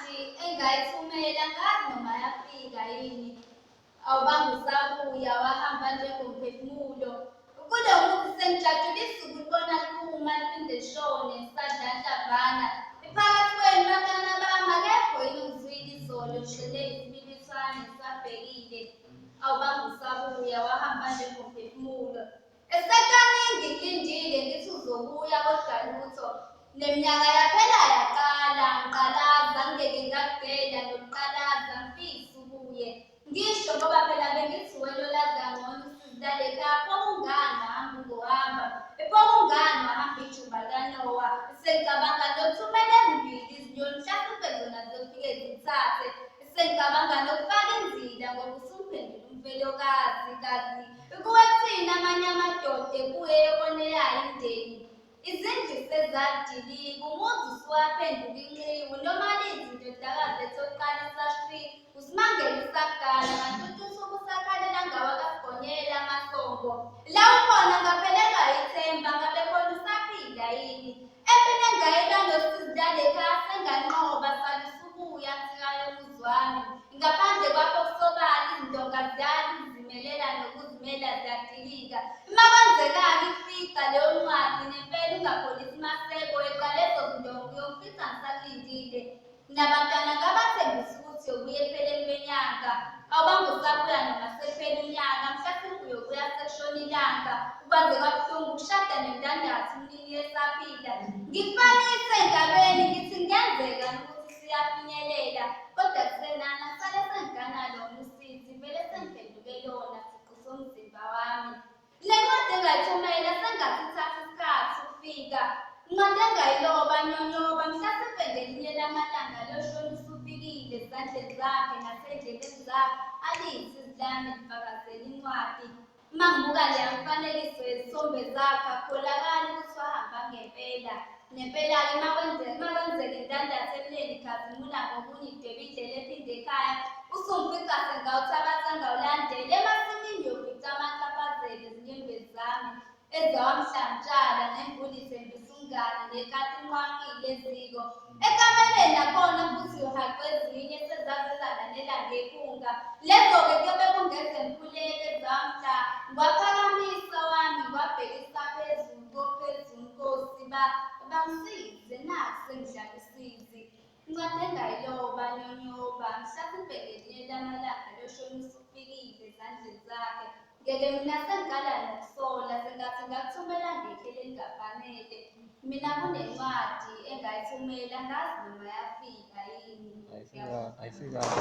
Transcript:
Kunencwadi engayithumela angazi noma yafika yini. Awubange usabuya wahamba njengomphefumulo. Kulo muzi sengijatshulisa ukulibona liphuma liphinde lishone lisadla nhlavana. Phakathi kwenu bantwana bami akekho yini ongizwile izolo ngigcine isibibithwane ngisabhekile. Awubange usabuya wahamba njengomphefumulo. Esekaningi ngilindile ngithi uzobuya kodwa lutho. Neminyaka yaphela yaqala ngiqalaza ngingeke ngakudela nokuqalaza ngifisa ubuye. Ngisho ngoba phela bengithi wena olazi kangcono usizi lalekhaya pho kungani wahamba ungohamba. Pho kungani wahamba ijuba likaNowa. Sengicabanga nokuthumela ezimbili izinyoni mhlasimpe zona ziyofike zithathe. Sengicabanga nokufaka inzila ngoba usumphendula umfelokazi kazi kuwe kuthini amanye amadoda ebuye eyokoneyayo imndeni. Izindlu sezadilika, umuzi usuwaphenduka inxiwa, noma lithi indodakazi ethi oqala isashri, uSimangele usagana, ngantututhuka usakhalela ngawakaSigonyela amasongo. La ukhona ngaphelelwa ithemba, ngabe khona usaphila yini? Empini engayilwa nosizi lalekhaya senganqoba, sala usubuya nsika yomuzi wami. Ngaphandle kwakho kusobala izindonga ziyala ukuzimelela nokuzimela ziyadilika. Uma kwenzeka-ke ikufica leyo ncwadi nempela ungapholisi maseko eqa lezo zindonga uyongifica ngisakulindile. Nabantwana ngabathembisa ukuthi uyobuya ekupheleni kwenyanga. Awubange usabuya noma sekuphela unyaka, mhlasimpe uyobuya sekushona ilanga. Kwaze kwabuhlungu ukushada nendandatho umnini esaphila. Ngikufanise enkabeni ngithi kungenzeka ukuthi siyafinyelela kodwa kusenana sale sengigana lona usizi vele sengiphenduke lona siqu somzimba wami. Le ncwadi engayithumela sengathi ithatha isikhathi ukufika. Incwadi engayiloba nyonyoba mhlasimpe ngelinye lamalanga loshona usufikile ezandleni zakhe nasendlebeni zakhe alithi izwi lami lifakazela incwadi. Uma ngibuka leya mfanekiso yezithombe zakhe akukholakali ukuthi wahamba ngempela. Nempela-ke uma kwenzeka uma kwenzeka indandatho emleni ikhazimula ngokunye idweba indlela ephinde ekhaya usumfica sengawuthabatha ngawulandela emasimini uyofica amachaphazelo ezinyembezi zami ezawamhlantshala nemvula ithembisa umngani nekati inqwafile eziko ekamelweni nakhona futhi uhaqwe ezinye sezaze zananela ngephunga lezo-ke kuyobe kungezemkhuleko ezamhla ngiwaphakamisa wami ngiwabhekisa phezulu kophezulu nkosi bangisize naku sengidlala usizi Incwadi engayiloba nyonyoba mhlasimpe ngelinye lamalanga loshona usufikile ezandleni zakhe. Ngeke mina sengiqala nokusola sengathi ngakuthumela ngekheli elingafanele. Mina kunencwadi engayithumela angazi noma yafika yini. Ayifikanga.